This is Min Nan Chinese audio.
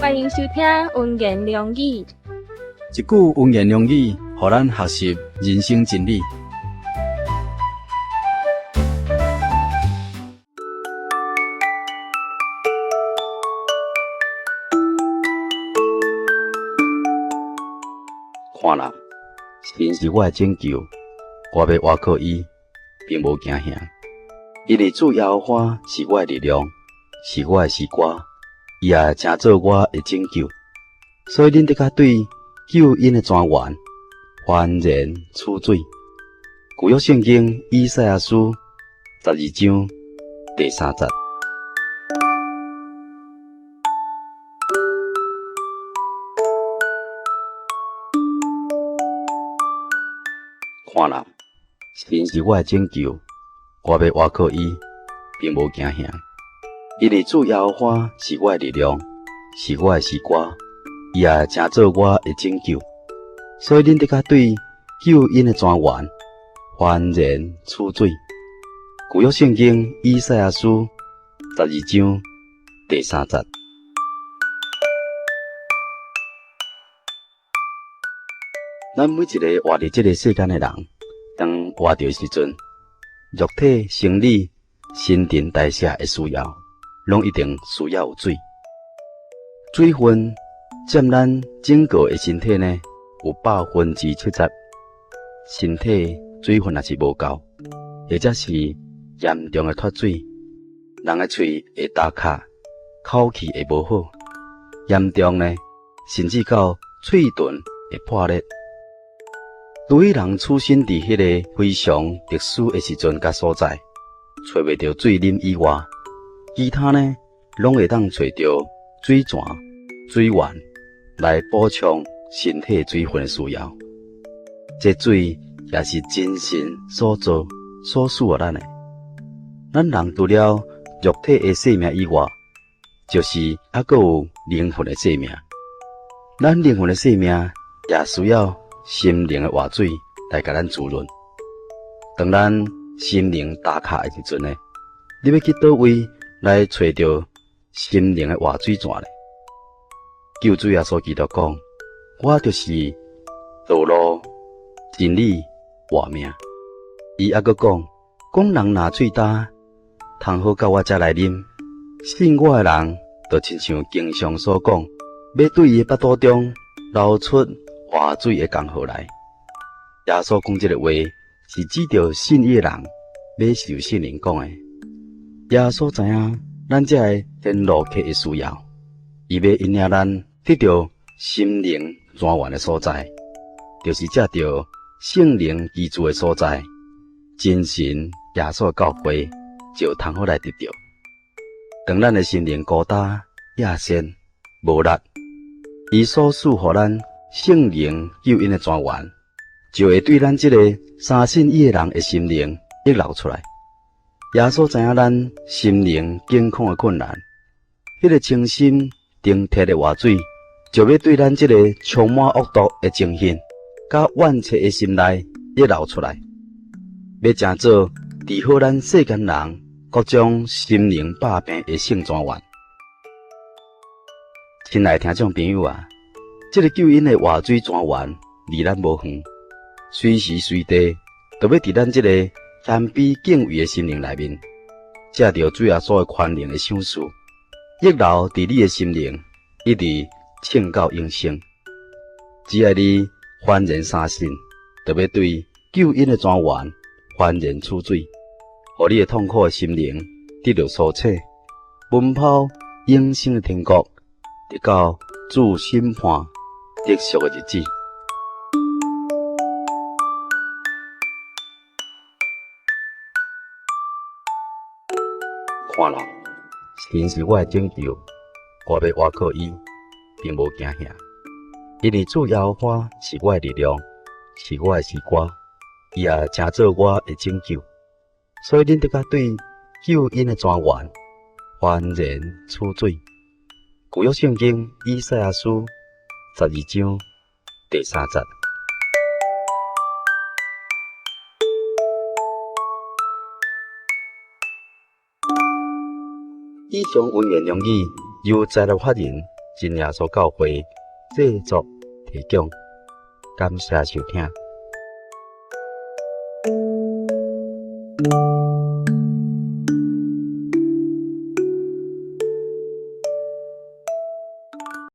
歡迎收聽溫言良語。一句溫言良語，予咱學習人生真理。看啦，神是我的拯救，我欲倚靠伊，並無驚嚇。因為主耶和華是我的力量，是我的詩歌，伊也成做我的拯救。所以恁得較對救恩的泉源，歡然取水。舊約聖經以賽亞書12章第3節。看啦，神是我的拯救，我欲倚靠伊，並無驚嚇。因為主耶和華是我的力量，是我的詩歌，伊也成做我的拯救。所以恁得較對救恩的泉源，歡然取水。舊約聖經以賽亞書12章第3節。咱每一个活佇這个世間的人，當活著的時陣，肉體、生理、新陳代謝的需要，攏一定需要有水。水分佔咱整個的身體呢，有70%。身體水分若是無夠，或者是嚴重的脫水，人的喙會焦卡，口氣會無好，嚴重呢，甚至到喙唇會破裂。對於人處身佇彼个非常特殊的時陣佮所在，揣袂著水啉以外，其他呢，攏會當揣著水泉、水源來補充身體水分的需要。這水也是真神所造、所賜予咱的。咱人除了肉體的生命以外，就是猶閣有靈魂的生命。咱靈魂的生命也需要心靈的活水來共咱滋潤。當咱心靈焦卡的時陣呢，你欲去佗位來揣著心靈的活水泉呢？救主耶穌基督講：我就是道路、真理、活命。伊猶閣講：講人若喙焦，通好到我遮來啉，信我的人，就親像經上所講，欲對伊的腹肚中流出活水的江河來。耶穌講這个話，是指著信伊的人欲受聖靈講的。耶穌知影咱這个天路客的需要，伊欲引領咱得著心靈泉源的所在，就是藉著聖靈居住的所在，真神耶穌的教誨就通好來得著。當咱的心靈孤單、野心、無力，伊所賜予咱聖靈救恩的泉源，就會對咱這个相信伊的人的心靈溢流出來。耶穌知影咱心靈健康的困難，彼个清新澄澈的活水，就欲對咱這个充滿惡毒的情形，佮怨切的心內溢流出來，欲成做治好咱世間人各種心靈百病的聖泉源。親愛的聽眾朋友啊，這个救恩的活水泉源離咱無遠，隨時隨地都欲佇咱這个謙卑敬畏的心靈內面，藉著主耶穌的寬容的賞賜，溢流佇你的心靈，一直衝到永生。只愛你歡然相信，就欲對救恩的泉源歡然取水，予你的痛苦的心靈得著蘇醒，奔跑永生的天國，直到主審判得贖的日子。看啦，神是我的拯救，我欲倚靠伊，並無驚嚇。因為主耶和華是我的力量，是我的詩歌，伊也成做我的拯救。所以恁得較對救恩的泉源歡然取水。舊約聖經以賽亞書12章第3節。以上溫言良語由財團法人真耶穌教會製作提供，感謝收聽。